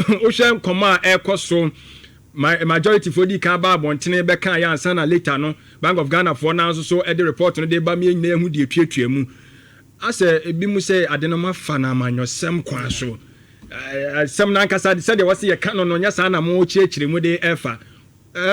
Wohwɛ nkɔmɔ a ɛkɔ so, majority foɔ di kan ba abɔntene bɛka yɛ ansa na later no Bank of Ghana foɔ naa nso so ɛde report no de ba mi nyinaa ehu deɛ tuatua mu asɛ ebi mu sɛ ade no ma fa na amanyɔsɛm kwan so. Asɛm nankasa sɛdeɛ wɔsi yɛ ka no nyɛ saa na mo kyerɛkyerɛ mu de ɛfa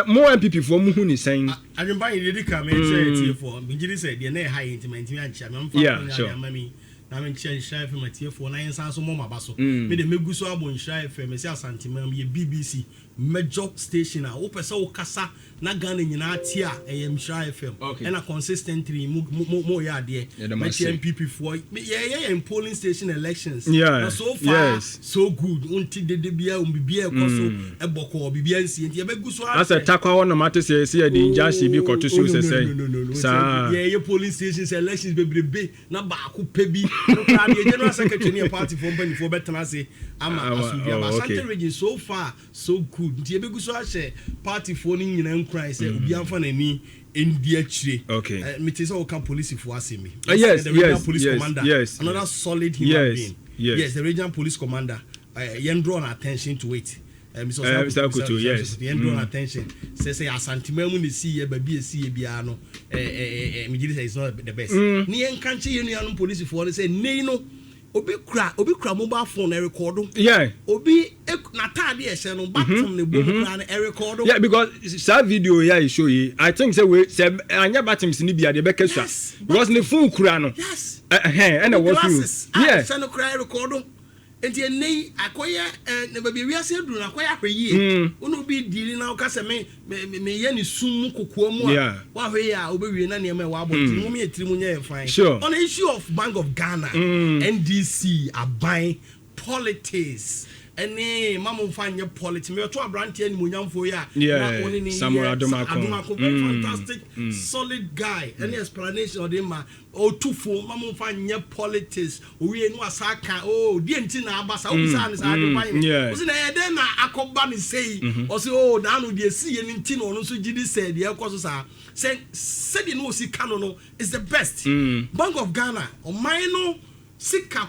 mo NPP foɔ mo hu ne sɛn? Adwempa yɛ dedi ka mɛ kyerɛ tiefoɔ, megye di sɛ deɛ na ɛha yɛ nti ma ntumi ankyia mɛ mfa sure. Ama mi na menkyerɛ Nhyira FM atiefoɔ na yɛnsan so mmɔ maba so. Me de, mɛgu so abɔ Nhyira FM sɛ Asanteman yɛ BBC major station a wopɛ sɛ wokasa na Ghana nyinaa te a, ɛyɛ Nhyira FM. Ɛna consistently mo mo mo yɛ adeɛ. Mɛkyɛ NPP foɔ, yɛyɛ yɛn polling station elections na so far so good. Wonti dede bia, biribiara ɛkɔ so ɛbɔ kɔɔ, biribiara nsie, nti yɛbɛgu so. Asɛ Takwa hɔ nom ate sɛ yɛsi yɛde injunction bi kɔto so sɛ sɛ saa. Yɛyɛ polling stations elections bebrebe na baako pɛ bi no koraa deɛ, general secretary ne yɛ party foɔ mpanyinfoɔ bɛtena ase ama asomdwe aba. Asante Region, so far so good, nti yɛbɛgu so ahyɛ party foɔ no nyinaa nkuran sɛ obiara nfa n'ani ndi akyire. Mete sɛ wɔka polisifoɔ asɛm bi. Yes, the regional police commander, another solid human being. Yes, the regional police commander, yɛn draw attention to it. Mr. Mr. Akutu, yes. Yɛn draw attention sɛ Asanteman mu na esi yɛ baabi esi yɛ biara no, megye di sɛ it's not the best. Ne yɛn nka nkyɛn yɛn nuanom polisifoɔ no sɛ nei no obi kura mobile phone ɛrekɔdo. Obi n'ataade ɛhyɛ no, batom ne bom kura no ɛrekɔdo. Yeah, because saa video yi a yɛ show yi, I think sɛ wei sɛ anya buttons ni bi a deɛ bɛka sua. Because ne phone kura no. Ɛhɛn, ɛna wɔ so. Glasses a ɛhyɛ no kura ɛrekɔdo, nti ɛnɛ yi akɔyɛ na baabi ewiase aduru no akɔyɛ ahwɛ yie. Wɔn obi diili na ɔka sɛ me yɛ ne sum mu kokoa mu a, wahwɛ yie a, wobɛwie na nneɛma ɛwɔ abɔnten mu yɛ tiri mu nyɛ yɛ fine. On the issue of Bank of Ghana, NDC aban politics ɛne mamu nfa nyɛ politics, mɛ ɛto aberanteɛ animonyamfoɔ yi a na wɔne ne Samuel yɛ Adomako. Adomako, very fantastic, solid guy, ɛne explanation ɔde ma ɔtu fo mamu nfa nyɛ politics. Owie no asa ka o deɛ nti na aba sa obisa ne saa ade ban ɔsi na ɛyɛ dɛn na akɔba ne sei? Ɔsi o naanu deɛ si yɛ ne nti na ɔno nso gyi di sɛ deɛ ɛkɔ so saa sɛ sɛdeɛ na osi ka no is the best. Bank of Ghana, ɔman no sika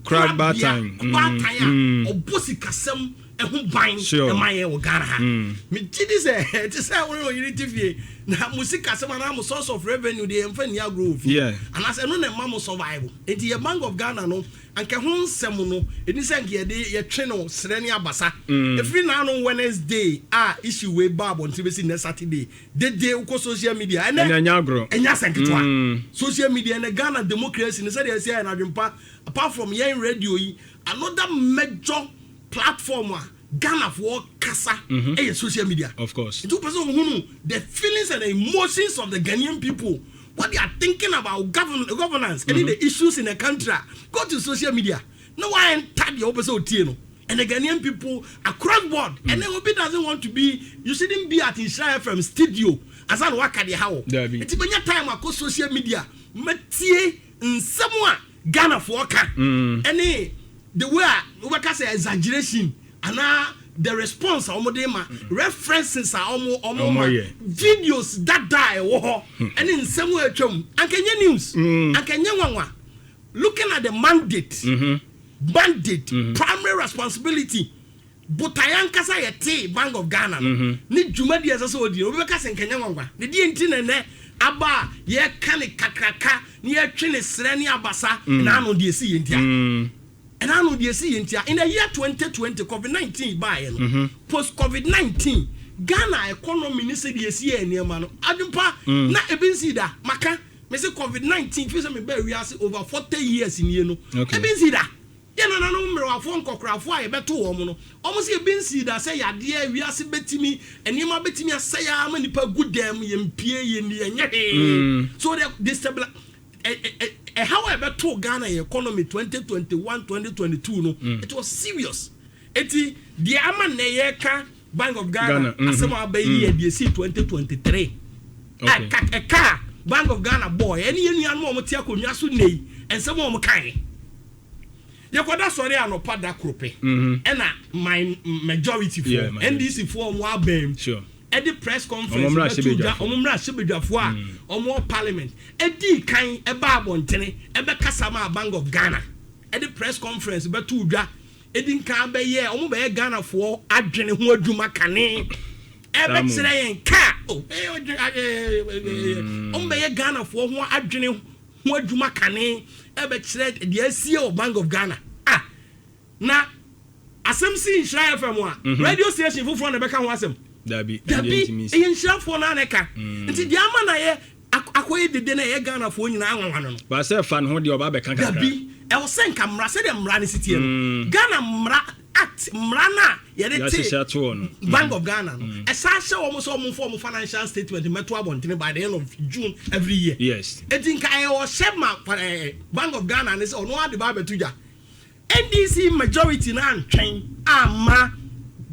Kora baatan. Baatan a ɔbɔ sikasɛm ɛho ban ɛma yɛn wɔ Ghana ha, megye di sɛ ɛte sɛ wɔn oyere ti fie na mo sikasɛm anaa mo source of revenue deɛ, yɛmfa nni agorɔ wɔ fie anaasɛ ɛno na ɛma mo survive. Nti yɛ Bank of Ghana no, anka ho nsɛm no ɛni sɛ nka yɛde yɛtwe no serɛ ne abasa. Ɛfiri naano Wednesday a issue wei ba abɔnten bɛsi nnɛ Saturday dede, wokɔ social media ɛnɛ ɛnyɛ nyɛ agorɔ. Ɛnyɛ asɛm ketewa. Social media ɛnɛ, Ghana democracy ne sɛdeɛ ɛsi ayɛ n'adwempa, apart from yɛn radio yi, another major platform a Ghanafoɔ kasa ɛyɛ social media. Of course. Nti wopɛ sɛ ohunu the feelings and the emotions of the Ghanaian people, what they are thinking about governance mm the issues in the country a, go to social media na waɛnta deɛ wopɛ sɛ otie no. And the Ghanaian people across board, and then obi doesn't want to be, you shouldn't be at Nhyira FM studio asa na waka deɛ ha wɔ. Dabi. Nti bɛnya time akɔ social media mɛtie nsɛm a Ghanafoɔ ka ɛne the way a wobɛka sɛ exaggeration anaa the response a wɔde ma, references a wɔn Ɔmo ma, yɛ. videos dada a ɛwɔ hɔ ɛne nsɛm a atwam, anka nyɛ news, anka nyɛ nwanwa. Looking at the mandate, primary responsibility, botaeɛ ankasa yɛ te Bank of Ghana no ne dwumadi a ɛsɛ sɛ ɔdi no, obi bɛka sɛ nkɛnyɛ nwanwa ne deɛ nti na ɛnɛ aba a yɛka ne kakraka ne yɛtwe ne serɛ ne abasa na ano deɛ ɛsi yɛ ntia ɛna ano deɛ ɛsi yɛ ntia. In the year 2020, COVID-19 baeɛ no, post COVID-19 Ghana economy ne sɛ deɛ ɛsi yɛ nneɛma no, adwempa na ebi nsi da. Maka me sɛ COVID-19 fi sɛ mebaa wiase over 40 years nie no, ebi nsi da. Yɛ nananom mmerɛwafoɔ, nkɔkorafoɔ a yɛbɛto wɔn no, wɔn sɛ ebi nsi da sɛ yadeɛ wiase bɛtumi nneɛma bɛtumi asɛe ama nipa gu dɛm, yɛmpie, yɛni, yɛnyɛ hwee. So the destabilize ɛhaw a ɛbɛto Ghana yɛ economy 2021, 2022 no, it was serious. Eti deɛ ama nnɛ yɛka Bank of Ghana Ghana, asɛm a aba yi yɛ deɛ si 2023. Ɛka a Bank of Ghana bɔɔ ɛne yɛn nuanom a wɔte akonnwa so nne yi, nsɛm a wɔn kae, yɛkɔda sɔre anɔpa da koro pɛ ɛna my majority foɔ, NDC foɔ, wɔn abɛn ɛde press conference Ɔmo mmra bɛto dwa. ahyɛbadwafoɔ. Ɔmo mmra ahyɛbadwafoɔ a ɔmo wɔ parliament ɛdi kan ɛba abɔntene ɛbɛkasa ma Bank of Ghana ɛde press conference bɛto dwa. Edi nkan bɛyɛ, ɔmo bɛyɛ Ghanafoɔ adwene ho adwuma kane ɛbɛkyerɛ yɛn kaa o ɛyɛ ɔdwe ɛɛ ɔmo bɛyɛ Ghanafoɔ ho adwene ho adwuma kane ɛbɛkyerɛ deɛ asie wɔ Bank of Ghana. Ah, na asɛm si Nhyira FM a, radio station foforɔ na ɛbɛka ho asɛm? Dabi. Dabi, ɛyɛ Nhyirafoɔ no ana ɛka. Nti deɛ ama na yɛ akɔyɛ dede na ɛyɛ Ghanafoɔ nyinaa nwanwa no. Baasɛ fa ne ho deɛ, ɔba bɛka kakra. Dabi, ɛwɔ sɛ nka mmara, sɛdeɛ mmara no si tie no, Ghana mmara, act, mmara no a yɛde yɛahyehyɛ ato hɔ no, Bank of Ghana no, ɛsan hyɛ wɔn sɛ wɔn mfa wɔn financial statement mɛto abɔntene by the end of June every year. Eti nka ɛyɛ ɔhyɛ ma Bank of Ghana ne sɛ ɔno ade ba abɛto dwa. NDC majority na antwɛn ama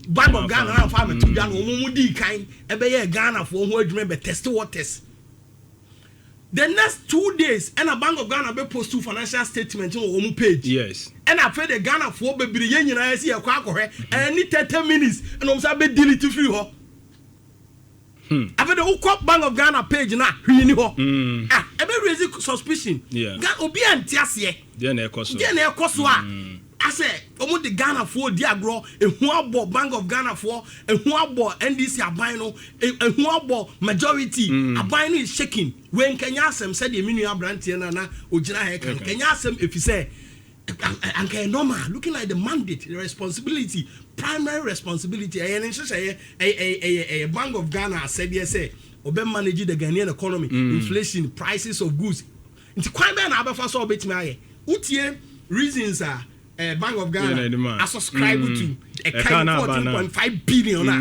Bank of Ghana amfa abɛto dwa na wɔn mu di kan ɛbɛyɛ Ghanafoɔ ho adwuma bɛ test waters. The next 2 days ɛna Bank of Ghana bɛ post financial statement wɔ wɔn page. Ɛna afei de Ghanafoɔ bebree, yɛn nyinaa yɛ sɛ yɛkɔ akɔhwɛ. Ɛni 30 minutes ɛna wɔn nsa bɛ delete firi hɔ. Afei de wokɔ Bank of Ghana page na hwii ni hɔ. Ah, ɛbɛ raise suspicion. Obi a nte aseɛ. Deɛ na ɛkɔ so. Deɛ na ɛkɔ so a, asɛ wɔn de Ghanafoɔ di agorɔ. Ehu abɔ Bank of Ghanafoɔ, ehu abɔ NDC aban no, ehu abɔ majority aban no is shaking. Wei nkɛnyɛ asɛm sɛdeɛ mi nua aberanteɛ na ogyina ha ɛka no kɛnyɛ asɛm, efi sɛ anka yɛ normal, looking at the mandate, the responsibility, primary responsibility, ɛyɛ ne nhyehyɛeɛ, ɛyɛ Bank of Ghana asɛdeɛ sɛ ɔbɛ manage the Ghanaian economy, inflation, prices of goods. Nti kwan bɛɛ na abɛfa so a ɔbɛtumi ayɛ? Wotie reasons a Bank of Yeah, na Ghana ɛde ma. a subscribe to Ɛka ɛka na aba fourteen na. point five billion a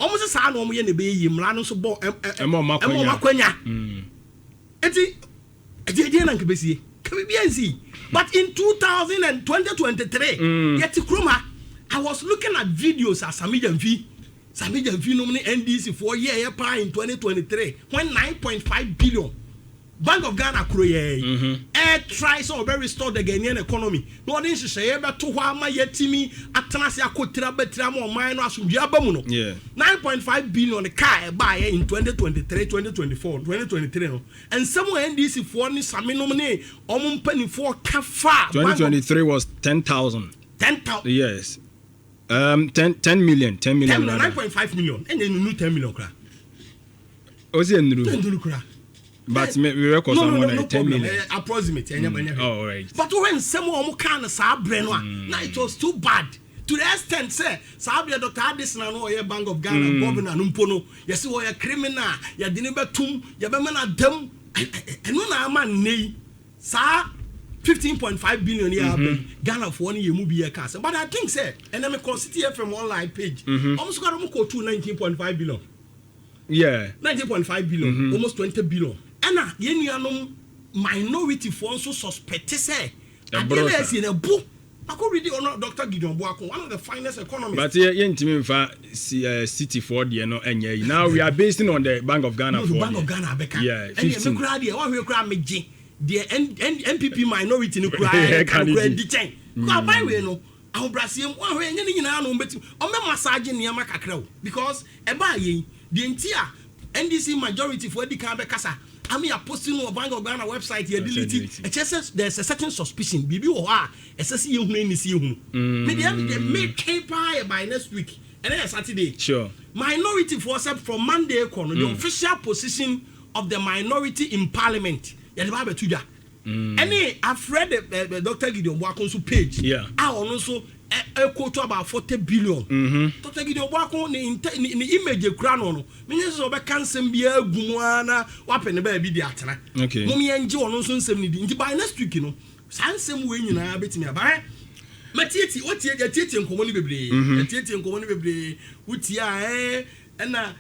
ɔmo sɛ saa na ɔmo yɛ na ɛbɛyɛ yie. Mmara no nso bɔ Ɛma ɔmo ɛma ɔmo akwanya. akwanya. Eti ɛdeɛ deɛ na nka bɛsie ka biribi ansi. But in 2023, yɛte kurom ha, I was looking at videos a Sammy Gyamfi nom ne NDC foɔ yɛɛyɛ paa in 2023 when 9.5 billion Bank of Ghana kuro yɛɛ ɛ try sɛ ɔbɛ restore the Ghanaian economy na ɔde nhyehyɛeɛ bɛto hɔ ama yɛtumi atena ase akɔtira bɛtira ama ɔman no asomdwe aba mu no. 9.5 billion kaa ɛbaayɛ in 2023, 2024, 2023 no, nsɛm a NDC foɔ ne Sammy nom ne ɔmo mpanimfoɔ ka fa Bank of 2023 was 10,000. 10,000. Yes, 10, 10 million, 10 million. 10 million. Rather. 9.5 million ɛnyɛ nunu 10 million kora. O si nnuru. Nduru kora. But me record No, no, someone no, no like 10 problem. million. Approximate ɛnyɛ hwɛ. Oh, all right. But wɔhwɛ nsɛm a wɔn kaa no saa berɛ no a, na it was too bad to the extent sɛ saa berɛ Dr. Addison no, ɔyɛ Bank of Ghana governor no mpo no, yɛsɛ wɔyɛ criminal, yɛde ne bɛtum, yɛbɛma no adam. Ɛno na ama nnɛ yi saa 15.5 billion yɛ aba yi, Ghanafoɔ no yɛ mu bi yɛ ka asɛm. But I think sɛ ɛnɛ mekɔ Citi FM online page, ɔmo so kora ɔmo kɔ tu 19.5 billion. 19.5 billion, almost 20 billion. Ɛna yɛn nuanom minority foɔ nso suspect sɛ adeɛ Ɛboro na saa. ɛsi na ɛbo akɔ read ɔno Dr. Gideon Boako, one of the finest economists. But yɛntumi nfa Citi foɔ deɛ no ɛnyɛ yi. Now we are basing on the Bank of Ghana No, foɔ Bank of deɛ. Ghana abɛka. Yeah, Ɛne 15. ɛmɛ kura deɛ wahwɛ kura megye deɛ NPP minority no kura Yeah, ɛka ka no ne kura di. di kyɛn kó aban wei no ahobrɛaseɛ mu wahwɛ, ɛnyɛ ne nyinaa na ɔmbɛtumi ɔmbɛ massage nneɛma kakra o, because ɛbaa yɛn deɛ nti a NDC majority foɔ adi kan bɛkasa ami a post no wɔ Bank of Ghana website yɛ delete. Delete. Ɛkyɛ sɛ there is a certain suspicion, biribi wɔ hɔ a ɛsɛ sɛ yɛhunu, ɛni sɛ yɛhunu. Me deɛ metwɛn paa yɛ by next week, ɛnɛ yɛ Saturday. Minority foɔ sɛ from Monday kɔ no, the official position of the minority in parliament yɛde ba abɛto dwa. Ɛne afrɛ de Dr. Gideon Boako nso page a ɔno nso ɛkɔ to about 40 billion. Dr. Gideon Boako ne ne image ekura no, menyɛ sɛ ɔbɛka nsɛm biara gu mu ara na wapɛ ne baabi de atena. Mom yɛn gye ɔno nso nsɛm ne di. Nti by next week no, saa nsɛm wei nyinaa bɛtumi aba. Ɛ mɛtietie, wotie, yɛtietie nkɔmmɔ no bebree, yɛtietie nkɔmmɔ no bebree. Wotie a, ɛna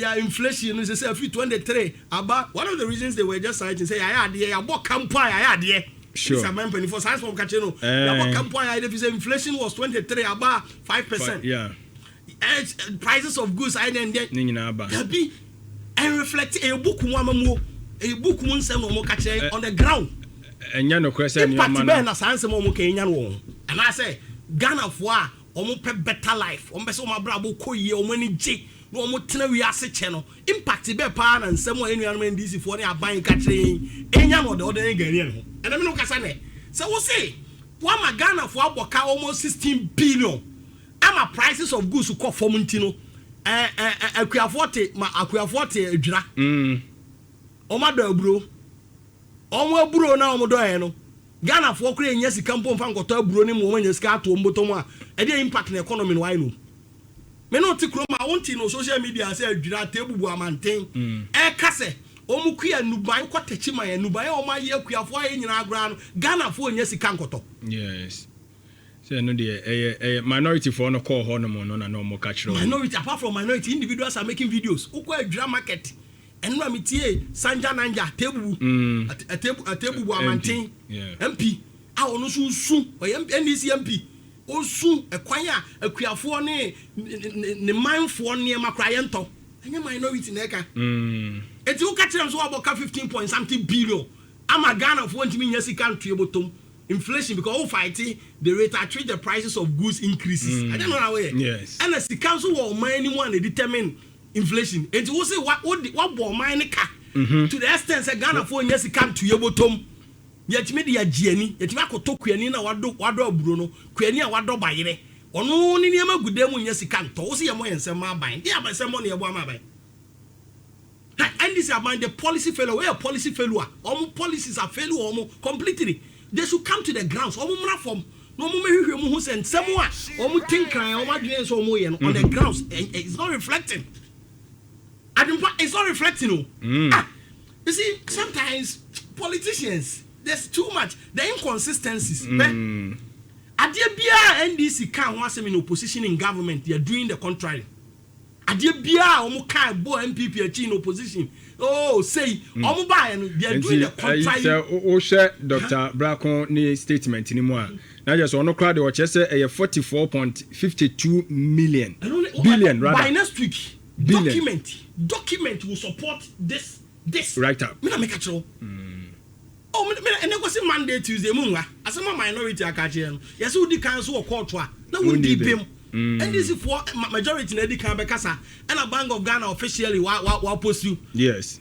ya inflation no sɛ afiri 23 aba. One of the reasons they were just citing sɛ yɛayɛ adeɛ, yɛabɔ kampo a yɛayɛ adeɛ. Sɛ aban mpanimfoɔ saa nsɛm ka kyerɛ no, yɛabɔ kampo a yɛayɛ de fi sɛ inflation was 23 aba 5%. Prices of goods ayɛ dɛn dɛn. Ne nyinaa ba. Dabi, ɛn reflect. Ɛyɛ book mu amamuo, ɛyɛ book mu nsɛm na wɔn ka kyerɛ on the ground. Ɛnyɛ nokorɛ sɛ Impact nneɛma bɛɛ no na saa nsɛm a wɔn ka nya no wɔn ho, anaasɛ Ghanafoɔ a wɔn pɛ better life, wɔn pɛ sɛ wɔn abrabɔ kɔ yie, wɔn ani gye na wɔn tena wiase kyɛ no, impact bɛɛ paa na nsɛm a yɛn nuanom NDC foɔ ne aban ka kyerɛ yɛn enya no ɔde ne Ghanaian ho? Ɛnna mi no kasa nɛ sɛ wose Wama Ghanafoɔ abɔ ka almost 16 billion ama prices of goods kɔ fam. Nti no ɛɛ ɛ akuafoɔ te ma akuafoɔ te adwira. Wɔn adɔ aburo, wɔn aburo na wɔn dɔ yɛ no, Ghanafoɔ kura enya sika mpo nfa nkɔtɔ aburo ne mu. Wɔn anya sika ato wɔn bɔtɔ mu a, ɛde impact na economy no wayɛ no. Me ne te kurom a wonte no social media sɛ adwira tebubu amanten ɛka sɛ wɔn kua nuban kɔ tɛkyi ma yɛn nuban a wɔn ayɛ, akuafoɔ ayɛ nyinaa koraa no, Ghanafoɔ nya sika nkɔtɔ. Yes, sɛ ɛno deɛ ɛyɛ minority foɔ no kɔɔ hɔ nom no na ɔmo ka kyerɛ wɔn. Minority, apart from minority, individuals are making videos. Wokɔ Adwira market ɛno a, metie Sanja Nanja Tebubu, Atebubu amanten MP a ɔno nso su, ɔyɛ NDC MP, osu ɛkwan a akuafoɔ ne manfoɔ nneɛma koraa yɛntɔ. Ɛnyɛ minority na ɛka. Eti woka kyerɛ m sɛ wabɔ ka 15 point something billion ama Ghanafoɔ ntumi nya sika ntoe bɔtɔm, inflation, because wo fight the rate at which the prices of goods increases. I don't know how. Ɛna sika nso wɔ ɔman anim a na determine inflation. Eti wo se wa wo de wabɔ ɔman ne ka to the extent sɛ Ghanafoɔ nya sika ntoe bɔtɔm, yɛtumi de yɛgye ani, yɛtumi akɔtɔ kuani na wadɔ aburo no, kuani a wadɔ bayerɛ, ɔno ne nneɛma gu dan mu, nya sika ntɔ. Wo se yɛmmɔ yɛn nsɛm ma aban de aba nsɛm mɔ ne yɛbɔ ama aban. Ha, NDC aban, the policy failure wey yɛ policy failure, ɔmo policies are failure ɔmo completely. They should come to the grounds. Ɔmo mmra fam na ɔmo mehwehwɛ mu ho sɛ nsɛm a ɔmo tinkran, ɔmo adwene sɛ ɔmo yɛ no on the grounds, it's not reflecting. Adwumpa, it's not reflecting o. Ah, you see, sometimes politicians, there's too much the inconsistencies. Adeɛ biara NDC ka ho asɛm in opposition, in government they are doing the contrary. Adeɛ biara wɔn ka bɔ NPP akyi in opposition, oh, say wɔn baayɛ no, they are doing the contrary. Sɛ wohwɛ Dr Brako ne statement ni mu a, na kyerɛ sɛ ɔno koraa deɛ, ɔkyerɛ sɛ ɛyɛ 44.52 million, billion rather. By next week, billion. Document will support this Write up. Mi na mi ka kyerɛ o. Oh, mi na ɛnɛ kɔsi Monday, Tuesday mu nwa asɛm a minority aka kyerɛ no, yɛsɛ wodi kan so wɔ court a na wodi bem. NDC foɔ majority na edi kan bɛkasa, ɛna Bank of Ghana officially wa post you. Yes,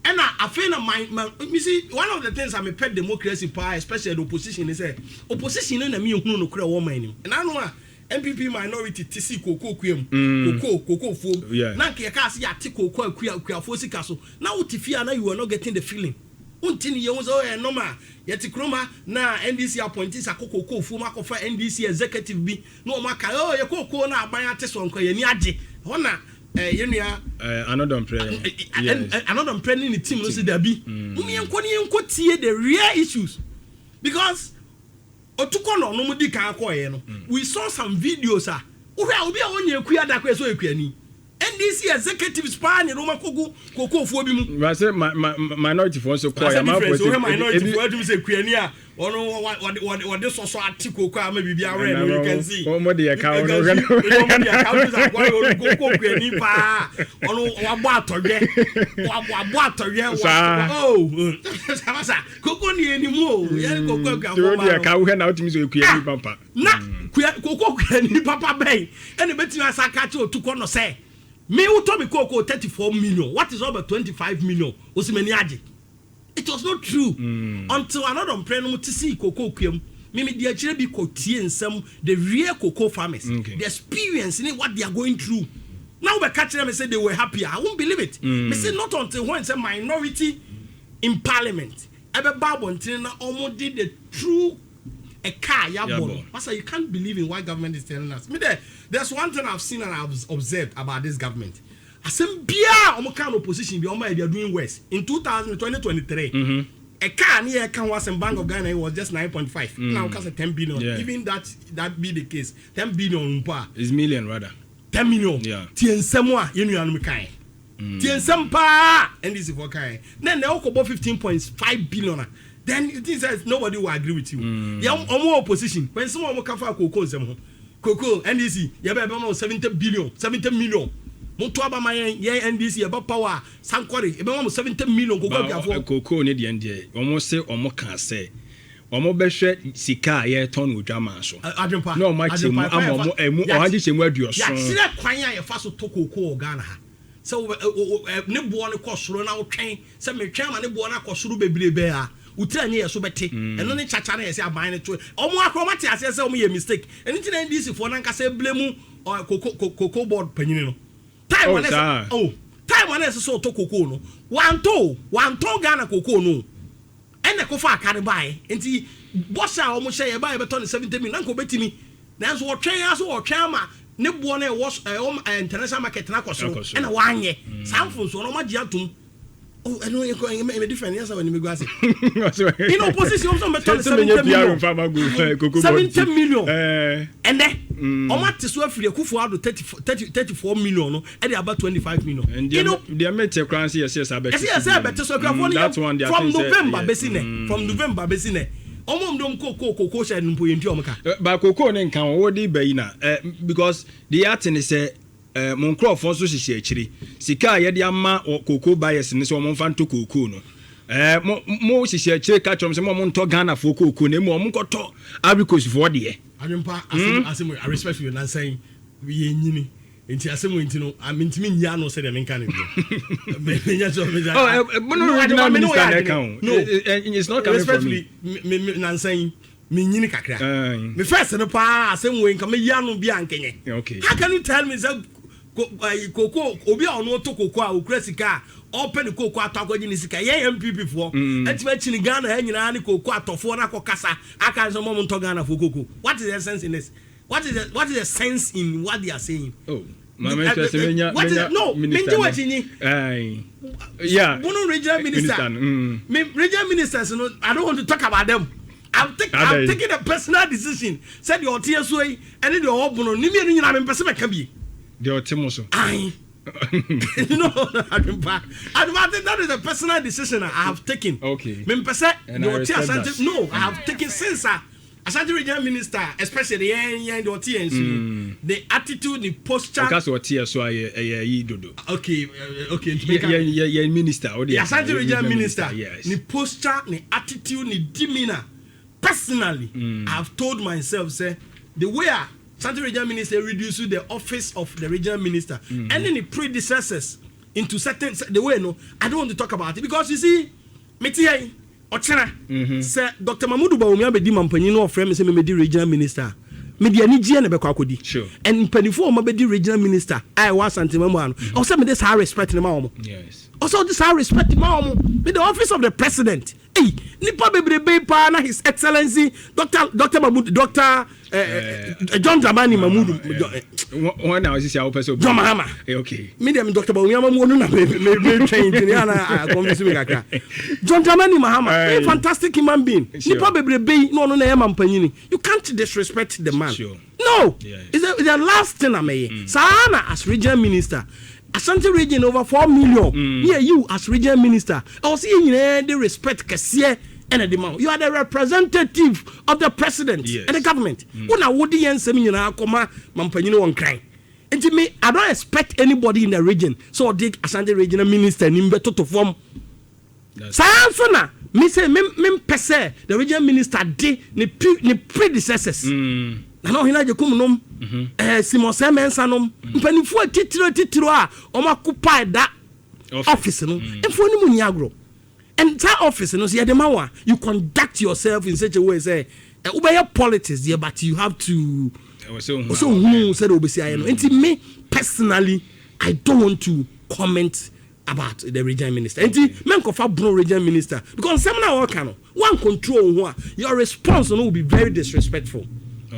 ɛna afei na my you see, one of the things a me pɛ democracy paa, especially the opposition, is sɛ opposition no na mi ehunu no kura wɔn man nim. Ɛna ano a NPP minority ti si koko kua mu, koko fuom, na nka yɛ kaa se yɛate koko akua akuafoɔ sika so na wote fie a, na you are not getting the feeling. Wonti ne yɛn ho sɛ ɔyɛ normal. Yɛte kurom ha na NDC appointees akɔ koko fuom akɔfa NDC executive bi na wɔn aka, oh, yɛ koko na aban ate so nkɔ yɛn ni agye hɔ na yɛn nua Anodɔmprɛ. Anodɔmprɛ ne ne team no si dabi, mo yɛn nkɔ ne yɛn nkɔ tie the real issues, because otukɔ na ɔno mo di kan akɔɔyɛ no, we saw some videos a wohwɛ a, obi a wɔnyɛ ekuya da kɔ ɛsɛ ekuani, NDC executives paa ne roma kogu kokofoɔ bi mu. Baase ma ma minority foɔ nso kɔ yamma fɔ sɛ ebi minority foɔ adum sɛ kuani a ɔno wɔde sɔsɔ ate koko ama biribi awɛ no, you can see. Wɔn de yɛ ka wɔn. Wɔn de yɛ ka wɔn sɛ akɔyɛ koko kuani paa, ɔno wabɔ atɔdwɛ, wabɔ atɔdwɛ. Saa. Oh, sabasa koko ni enimu o yɛn koko akuafo. Wɔn de yɛ ka wohɛ na wotumi sɛ kuani papa. Na kuya koko kuani papa bɛyi ɛna ebetumi asa aka kyerɛ otukɔ no sɛ me wotɔ mi koko 34 million, what is over 25 million, osi mɛ ni agye. It was not true until Anodɔmprɛ no ti si koko kua mu. Mimi di akyire bi kɔ tie nsɛm, the real cocoa farmers, the experience ne what they are going through. Now we catch them and say they were happy, I won't believe it. Mese not until when say minority in parliament ɛbɛba abɔntene na ɔmo de the true ɛka yabɔ no. Yabɔ. Pastor, you can't believe in what government is telling us. Me there, there's one thing I've seen and I've observed about this government. Asɛm biara ɔmo kan opposition bi, ɔmo yɛ, they are doing worse. In 2000, 2023, ɛka ne yɛ ka ho asɛm, Bank of Ghana, it was just 9.5. Now ɔka sɛ 10 billion. Even that be the case, 10 billion mpo a. It's million rather. 10 million. Tie nsɛm a yɛn nuanom kan. Tie nsɛm paa NDC fo kan. Na na ɔkɔbɔ 15.5 billion a, then you think say nobody will agree with you. Yɛ ɔmo opposition when nsɛm a ɔmo ka fa koko nsɛm ho, koko NDC yɛ bɛ ma 70 billion, 70 million, mo to aba ma yɛn NDC yɛ bɛ power sankɔre, yɛ bɛ ma mo 70 million koko akuafoɔ. Koko ne deɛ wɔn se wɔn ka sɛ wɔn bɛhwɛ sika a yɛtɔn no odwaman so. Adwempa. Na wɔn akyɛ mu ama wɔn ɛmu 180. Yɛakyerɛ kwan a yɛfa so tɔ koko wɔ Ghana ha sɛ wo ne boɔ no kɔ soro na wotwɛn sɛ metwɛn ama ne boɔ no akɔ soro bebrebe a. Wotiri anyi yɛ so bɛte. Ɛno ne kyakya no yɛ sɛ aban no to ɔmo akora, ɔmo ate aseɛ sɛ ɔmo yɛ mistake. Ɛno nti na NDC foɔ nankasa ebile mu cocoa board panyini no time Oh, wɔn saa. ɛsɛ, oh, time wɔn ɛsɛ sɛ ɔtɔ cocoa no, wantɔ o, wantɔn Ghana cocoa no, ɛna ɛkɔfa aka no baeɛ. Nti bɔhyɛ a wɔn hyɛ yɛ baeɛ bɛtɔ ne 70 million, nanka obɛtumi, nanso wɔtwɛn aso, wɔtwɛn ama ne boɔ no ɛwɔ ɛwɔ international market na akɔ soro. Akɔ soro. Ɛna wanyɛ saa mfonsoɔ no, wɔn agye atom. Oh, ɛno yɛ kɔ ɛmɛ different yɛ sɛ wɔn anim gu ase in opposition, wɔn sɛ wɔn bɛtɔ ne 70 million, 70 million. Ɛnɛ wɔn ate so afiri Akufo Addo thirty thirty 34 million no ɛde aba 25 million. Deɛ mete koraa sɛ yɛsɛ sɛ abɛte. Ɛsɛ yɛsɛ ɛbɛte so. Akuafoɔ no yɛ from November bɛsi nɛ, from November bɛsi nɛ, ɔmo ndom koko hyɛ no mpo yɛn ti ɔmo ka. Ba koko ne nka wɔn wɔde ba yi na because deɛ ate ne sɛ mo nkurɔfoɔ nso hyehyɛ akyire, sika a yɛde ama cocoa buyers ne sɛ wɔn mfa ntɔ koko no, mo hyehyɛ akyire ka kyerɛ wɔn sɛ mo ntɔ Ghanafoɔ koko na emu wɔn nkɔtɔ Ivory Coast foɔ deɛ. Adwempa, asɛm asɛm, I respect you, nansan yɛ nyini nti asɛm wɔ nti no mentumi nyi ano sɛdeɛ menka no bio, menya sɛ Oh, no, regional minister na ɛka o. No. It's not coming from me. Respectfully, me nansan yi menyini kakra. Me first no paa, asɛm wɔ nka meyi ano bi a nkɛnyɛ. How can you tell me sɛ koko obi a ɔno ɔtɔ koko a okura sika a ɔpɛ ne koko atɔ akɔgye ne sika, yɛn NPP foɔ ɛtumi akyi ne Ghana ha nyinaa ne koko atɔfoɔ no akɔ kasa aka sɛ ɔmo ntɔ Ghana foɔ koko? What is the sense in this? What is the sense in what they are saying? Oh, maame sɛ sɛ menya What is menya no minister mengye no. w'akyi nyi. Aye. Yeah. Bono regional minister. No. Me regional ministers no, I don't want to talk about them. I'm Adai. taking a personal decision sɛ deɛ ɔte asuo yi ɛne deɛ ɔwɔ Bono ne mmienu nyinaa, mempɛ sɛ mɛka bie. Deɛ ɔte mo so. Aye. No, Adwempa. Adwempa, I think that is a personal decision I have taken. Mempɛ sɛ And I deɛ ɔte respect Asante that. No, I have taken since Asante regional minister, especially yɛn deɛ ɔte yɛn so yi, the attitude, the posture. Ɔka sɛ ɔte yɛ so a ɛyɛ yi dodo. Okay, nti meka Yɛ minister o the Asante regional minister, Yes. ne posture, ne attitude, ne demeanour, personally, I have told myself say the way a Asante regional minister reduce the office of the regional minister and then the predecessors into certain the way no, I don't want to talk about it because you see, me ti yɛn ɔkyena sɛ Dr Mahmudu Bawumia bɛdi mampanyin na ɔfrɛ me sɛ memɛdi regional minister, mede anigyeɛ na bɛkɔ akɔdi. And mpanimfoɔ a wɔbɛdi regional minister a ɛwɔ Asantema mu ano, ɔwɔ sɛ mede saa respect no ma wɔn. Ɔsɛ ɔde saa respect ma wɔn with the office of the president. Ei, nipa bebrebe paa na His Excellency Dr Mahmood, Dr John Dramani Mahmood. Wɔn na ɔsisi a wopɛ sɛ John Mahama. Me deɛ, me Dr Bawumia ma mu onu na me twɛn nti ne ana akɔnfisi mi kakra. John Dramani Mahama, a fantastic human being. Nipa bebrebe yi na ɔno na ɛyɛ mampanyini. You can't disrespect the man. No. It's the last thing amɛyɛ saa na as regional minister, Ashanti Region, over 4 million ne yɛ you as regional minister, ɛwɔ sɛ yɛn nyinaa de respect kɛseɛ ɛna de ma wo. You are the representative of the president and the government. Wo na wode yɛn nsɛm nyinaa kɔma mampanyini wɔ Nkran. Nti me, I don't expect anybody in the region sɛ ɔde Ashanti regional minister nim bɛtoto fam. Saa nso na me sɛ me mempɛ sɛ the regional minister de ne predecessors, Nana Ɔhene Agyekum nom, Simon Sɛ nom, mpanimfoɔ atitire atitire a wɔn occupy that office no, mfoɔ no mu ni agorɔ. And saa office no so yɛde ma wo a, you conduct yourself in such a way sɛ wobɛyɛ politics deɛ, but you have to Ɛwɔ sɛ ohun ɔsɛ ohun sɛdeɛ obesi ayɛ no. Nti me personally, I don't want to comment about the regional minister. Nti menkɔfa Bono regional minister because nsɛm na wɔka no, one control wo ho a, your response no will be very disrespectful.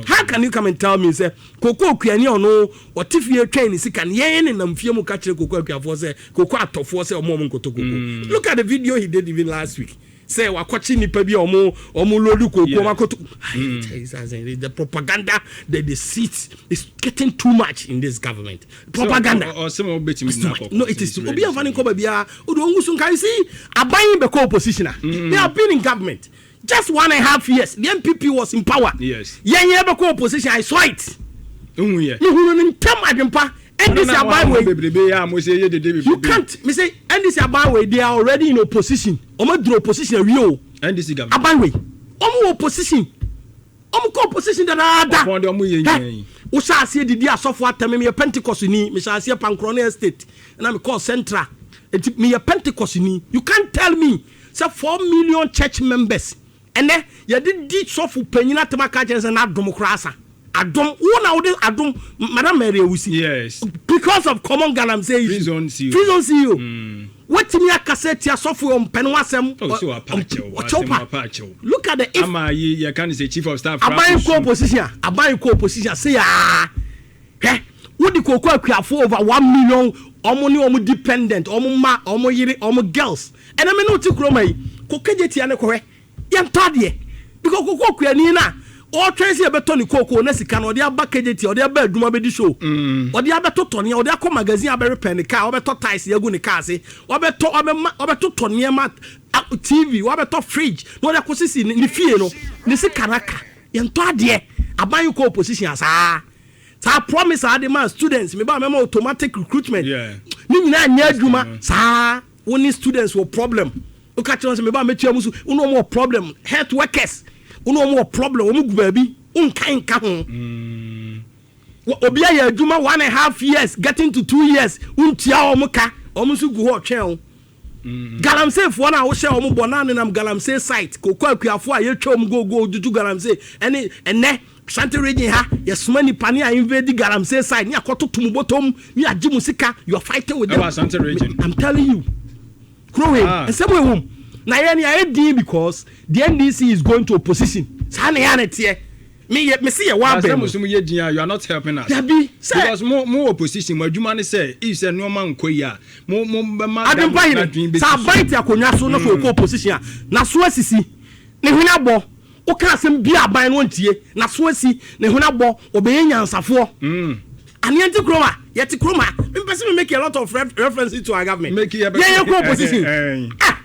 How can you come and tell me sɛ koko okuani a ɔno ɔte fie twɛn ne sika no, yɛn ne nam fie mu ka kyerɛ koko akuafoɔ sɛ koko atɔfoɔ sɛ ɔmo nkɔtɔ koko? Look at the video he did even last week sɛ wakɔkye nipa bi a ɔmo load koko, ɔmo akɔtɔ. The propaganda, the deceit is getting too much in this government. Propaganda. Ɔsɛ mo bɛtumi It's too much. No, it is too. Obi anfa ne nkɔ baabi a o de ongu so nka. You see, aban bɛkɔ opposition a, they have been in government just 1.5 years. The NPP was in power. Yɛn yɛn bɛkɔ opposition, I saw it. Ohun yɛ. Mehunu ne ntɛm, Adwempa. NDC aban wei bebrebe yɛ a mo se yɛ dede bebrebe. You can't me say NDC aban wei, they are already in opposition. Ɔmo duro opposition awie o. NDC government. Aban wei, ɔmo wɔ opposition, ɔmo kɔ opposition dadaada. Ɔpɔn de ɔmo yɛ nyɛ yi. Wohyɛ aseɛ didi asɔfo atɛm. Meyɛ Pentecost ni. Mehyɛ aseɛ Pankorɔ ne estate ɛna mekɔɔ Central, nti meyɛ Pentecost ni. You can't tell me. Sɛ 4 million church members ɛnɛ yɛde di sɔfo panyin atam aka kyerɛ sɛ n'adom koraa sa adom wo na wode adom Madam Mary Ewusi. Because of common galamsey issue. Free zone CEO. Free zone CEO. Watumi akasa tia sɔfo yɛ ɔmpɛ no asɛm. Oh, so wapa akyɛw. Ɔkyɛw pa. Wapa akyɛw. Look at the if ama yi yɛka ne sɛ chief of staff. Aban kɔ opposition a, aban kɔ opposition a, se yaa hwɛ, wodi koko akuafo over 1 million, ɔmo ne ɔmo dependent, ɔmo ma ɔmo yere, ɔmo girls. Ɛnna mi ne o ti kurom yi ko kegye tia ne kɔhwɛ yɛntɔ adeɛ because koko akuani na ɔtwɛn sɛ yɛbɛtɔ ne koko na sika no ɔde aba kegye tia, ɔde aba adwuma bɛdi show, ɔde abɛtotɔ nneɛma, ɔde akɔ magazine abɛrepɛ ne car, ɔbɛtɔ tiles agu ne car ase, ɔbɛtɔ, ɔbɛma, ɔbɛtotɔ nneɛma, TV, ɔbɛtɔ fridge na ɔde akɔ sisi ne fie no, ne sika no aka yɛntɔ adeɛ. Aban kɔ opposition asaa saa promise a ade ma students, me ba mɛma automatic recruitment ne nyinaa nyɛ adwuma. Saa wo ne students wɔ problem, woka kyerɛ wɔn sɛ me ba mɛtua mu so, wo ne wɔn wɔ problem, health workers, wo ne wɔn wɔ problem, wɔn gu baabi wonka nka ho. Obi ayɛ adwuma 1.5 years, getting to 2 years, wontua wɔn ka, wɔn nso gu hɔ ɔtwɛn o. Galamseyfoɔ no a wohyɛ wɔn bɔ naa nenam galamsey site, koko akuafoɔ a yɛtwa wɔn gogo tutu galamsey, ɛne ɛnɛ Ashanti Region ha yɛsoma nipa ne a invade galamsey site ne akɔtoto mu bɔtɔm ne agye mu sika. You are fighting with them. Ɛwɔ Ashanti Region. I'm telling you, kuro wei nsɛm wei wɔm na yɛn ni ayɛ din because the NDC is going to opposition. Saa na yɛn ana teɛ me yɛ me si yɛ wɔ abɛn mu. Mo so mo yɛ din a, you are not helping us. Dabi sɛ because mo opposition, mo adwuma ne sɛ if sɛ nneɛma nkɔ yi a, mo bɛma Adempa yìí sɛ aban te akonnwa so na sɛ ɔkɔ opposition a, na so asisi ne hwene abɔ, woka asɛm bi aban no ntie, na so asi ne hwene abɔ, ɔbɛyɛ nyansafoɔ. Aneɛ nti kurom a yɛte kurom a, mpɛ sɛ me make a lot of references to our government. Yɛyɛ kɔ opposition, ah,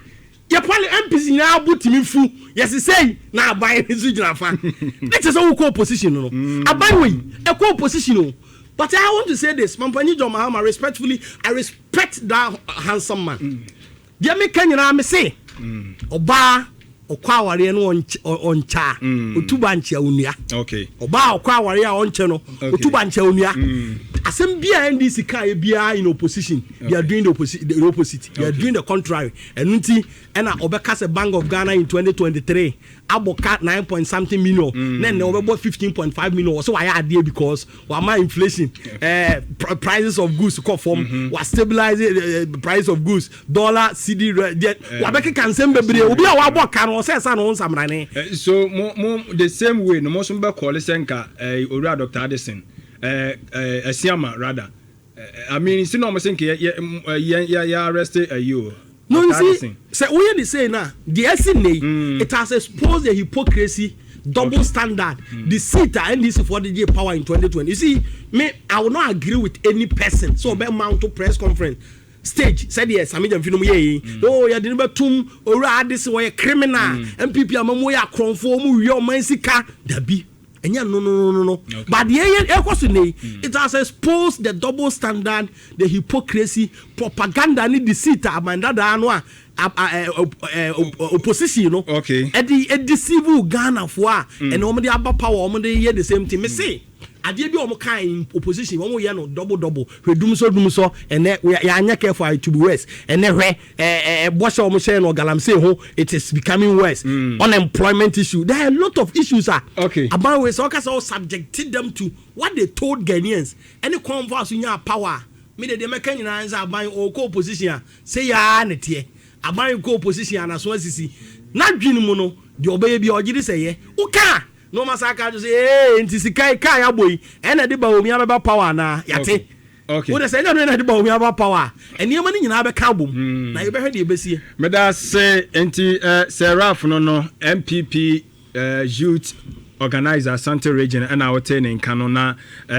yɛ pali MPs nyinaa bo timi fu yɛsesɛ yi na aban nso gyina fa ne kyerɛ sɛ wokɔ opposition no, aban wei ɛkɔ opposition o. But I want to say this, Mampanyi John Mahama, respectfully, I respect that handsome man. Deɛ meka nyinaa me se ɔbaa ɔkɔ awareɛ no ɔnkyɛ a otu ba nkyɛ onua. Ɔbaa ɔkɔ awareɛ a ɔnkyɛ no otu ba nkyɛ onua. Asɛm bi a NDC kan yɛ biara in opposition, they are doing the opposite, the opposite. They are doing the contrary. Ɛnu nti ɛna ɔbɛka sɛ Bank of Ghana in 2023 abɔ ka nine point something million na ɛnɛ ɔbɛbɔ 15.5 million. Wɔsɛ wayɛ adeɛ because wama inflation, prices of goods kɔ fam, wa stabilize price of goods, dollar cedi deɛ wabɛkeka nsɛm bebree. Obi a wabɔ ka no ɔsɛ ɛsa na ɔn nsamrane. So mo the same way no mo nso bɛ kɔɔle sɛ nka owura Dr Addison Asiama rather, I mean, si na ɔmo sɛ nka yɛ arrest ɛyi o. No, you see, sɛ woyɛ the same na deɛ ɛsi ne yi, it has exposed the hypocrisy, double standard, deceit a NDC for the power in 2020. You see me, I will not agree with any person so ɔbɛ mount press conference stage sɛdeɛ Sammy Gyamfi nom yɛ yi o, yɛde no bɛtum owura Addison, wɔyɛ criminal, NPP amamu yɛ akorɔmfoɔ, ɔmu wie ɔman sika. Dabi, ɛnyɛ no no no no, but deɛ ɛyɛ ɛkɔ so ne yi, it has exposed the double standard, the hypocrisy, propaganda ne deceit a amandadaa no a opposition no ɛde ɛdeceive Ghanafoɔ a ɛna wɔn de aba power, wɔn de yɛ the same thing. Me se adeɛ bi a wɔn kan in opposition, wɔn yɛ no double double. Hwɛ, dum so dum so, ɛnɛ yɛanyɛ careful, it to be worse. Ɛnɛ hwɛ ɛɛ ɛɛ bɔhyɛ wɔn hyɛ no galamsey ho, it is becoming worse. Unemployment issue, there are a lot of issues ah. Aban wei sɛ ɔka sɛ ɔ subjected them to what they told Ghanaians ɛne kwan fa so nya power. Me de, deɛ mɛka nyinaa sɛ aban ɔkɔ opposition a, sɛ yaa ne teɛ, aban kɔ opposition a, naso asisi n'adwene mu no, deɛ ɔbɛyɛ bi a ɔgye de sɛ yɛ woka na ɔma sa aka sɛ ee, nti sika yi kaa yɛabɔ yi ɛna de Bawumia bɛba power anaa yate wode sɛ ɛnyɛ no ɛna de Bawumia bɛba power a, nneɛma no nyinaa bɛka abom na yɛbɛhwɛ deɛ ɛbɛsie. Meda se nti sɛ Ralph no NPP youth organizer, Asante Region, ɛna wote ne nka no na